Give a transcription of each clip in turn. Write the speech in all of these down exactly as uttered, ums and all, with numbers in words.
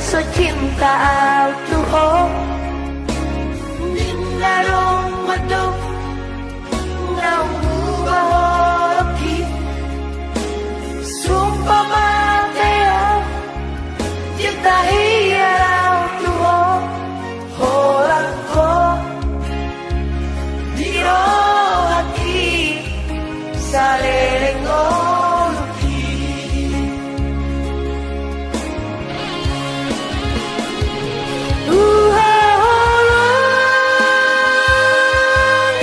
So cinta au tu ho. Ninna do mandok naung muba holongki. Sumpah mate au, cinta hian au tu ho. Holan ho di rohangki saleleng ngolungki.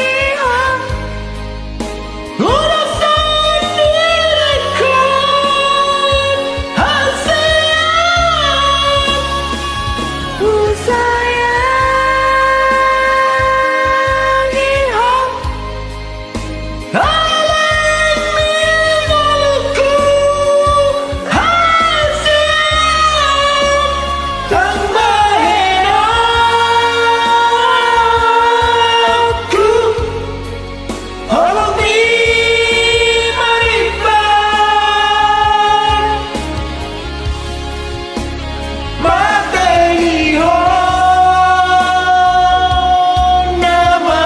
Huhaholongi ho. Holong ni marimbar, mate di ho nama,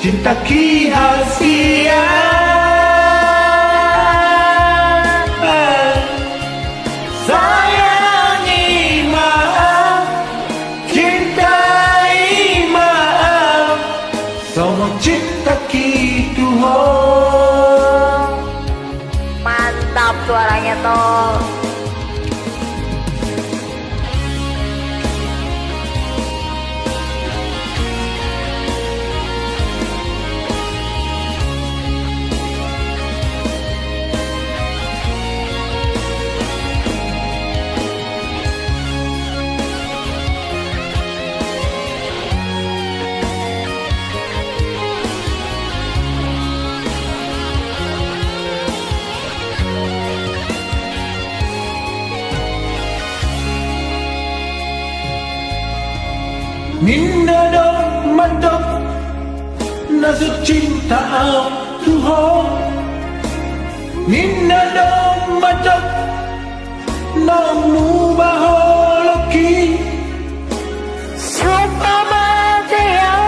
cinta ki hasian. Sayangi ma au, cintai ma au, songon cinta ki tu ho. Mantap suaranya, Tol. Ninna do mandok na so cinta au tu ho. Ninna do mandok naung muba holongki. Sumpah mate au,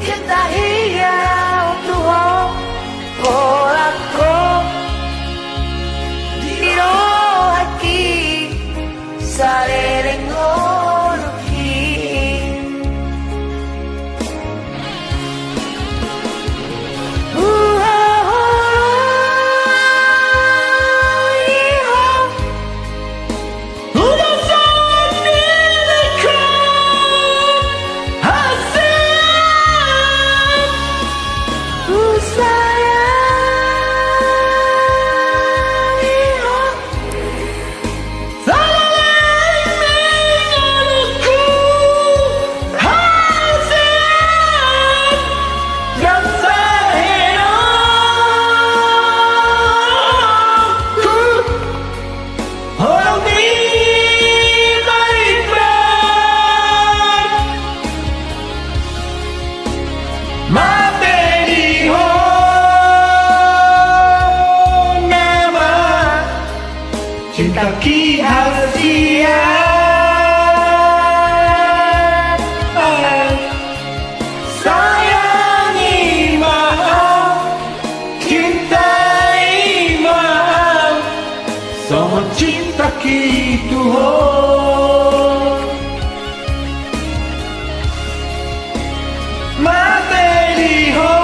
cinta hian au tu ho. Holan ho di rohangki saleleng ngolungki. Huhaholongi ho. Huda sandiri kan hasian. Husayangi ho. Saleleng ni ngolungku hasian. Dang sahe do holong ni marimbar, mate di ho nama, cinta ki hasian. Sayangi ma au, cintai ma au, songon cinta ki tu ho. Mate di ho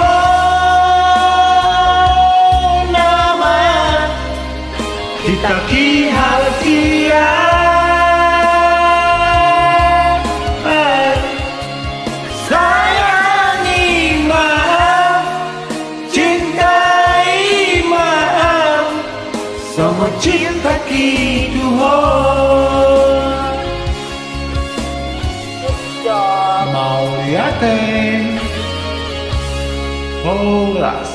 nama, cinta ki hasian. Sayangi ma au, cintai ma au, songon cinta ki tu ho. Mauliate. Horas.